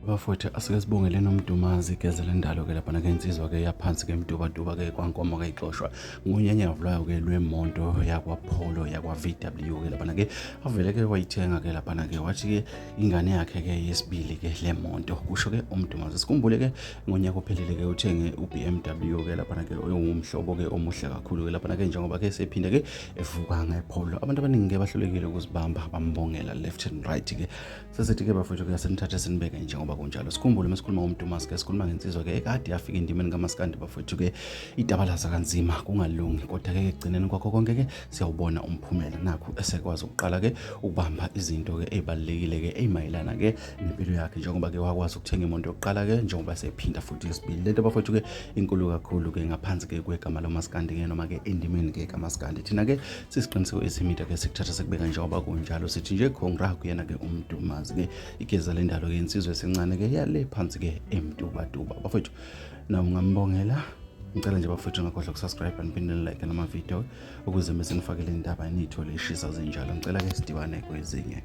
Bafowethu asike sibongele noMdumazi igeza lendalo ke laphana ke insizwa ke yaphansi ke Mtubatuba ke kwaNkomo ke ixoshwa ngonyanyavu lwayo ke lwemonto yakwaPolo yakwa-VW ke laphana ke avele ke wayithenga ke laphana ke wathi ke ingane yakhe ke yesibili ke le monto kusho ke uMdumazi. Sikhumbule ke ngonyaka ophelile ke uthenge u-BMW ke laphana ke owumhlobo ke omuhle kakhulu ke laphana ke njengoba ke sephinde ke evuka ngePolo. Abantu abaningi ke bahlulekile ukuzibamba bambongela left and right ke. Sesithi ke bafowethu ke asenithathe sinibeke njengoba kunjalo. Sikhumbule uma sikhuluma ngomdumazi ke sikhuluma ngensizwa ke ekade yafika endimeni kamaskandi bafowethu ke itabalaza kanzima kungalungi kodwa ke ekugcineni kwakho konke ke siyawubona umphumela nakhu esekwazi ukuqala ke ukubamba izinto ke ezibalulekile ke ezimayelana ke nempilo yakhe njengoba ke wakwazi ukuthenga imoto yokuqala ke njengoba sephinda futhi yesibili. Lento bafowethu ke inkulu kakhulu ke ngaphansi ke kwegama lomaskandi ke noma ke endimeni ke kamaskandi. Thina ke Sisiqiniseko esimida ke sikuthatha sikubeka njengoba kunjalo sithi nje congra kuyena ke uMdumazi ke igeza lendalo ke insizwe esencane ke yale phansi ke eMtubatuba bafethu na ungambongela ngicela nje bafethu ngakhohlwa ukusubscribe niphinde like nama video ukuze mesenifakele indaba niyithole ishisa zinjalo ngicela ke sidibane kwezinye.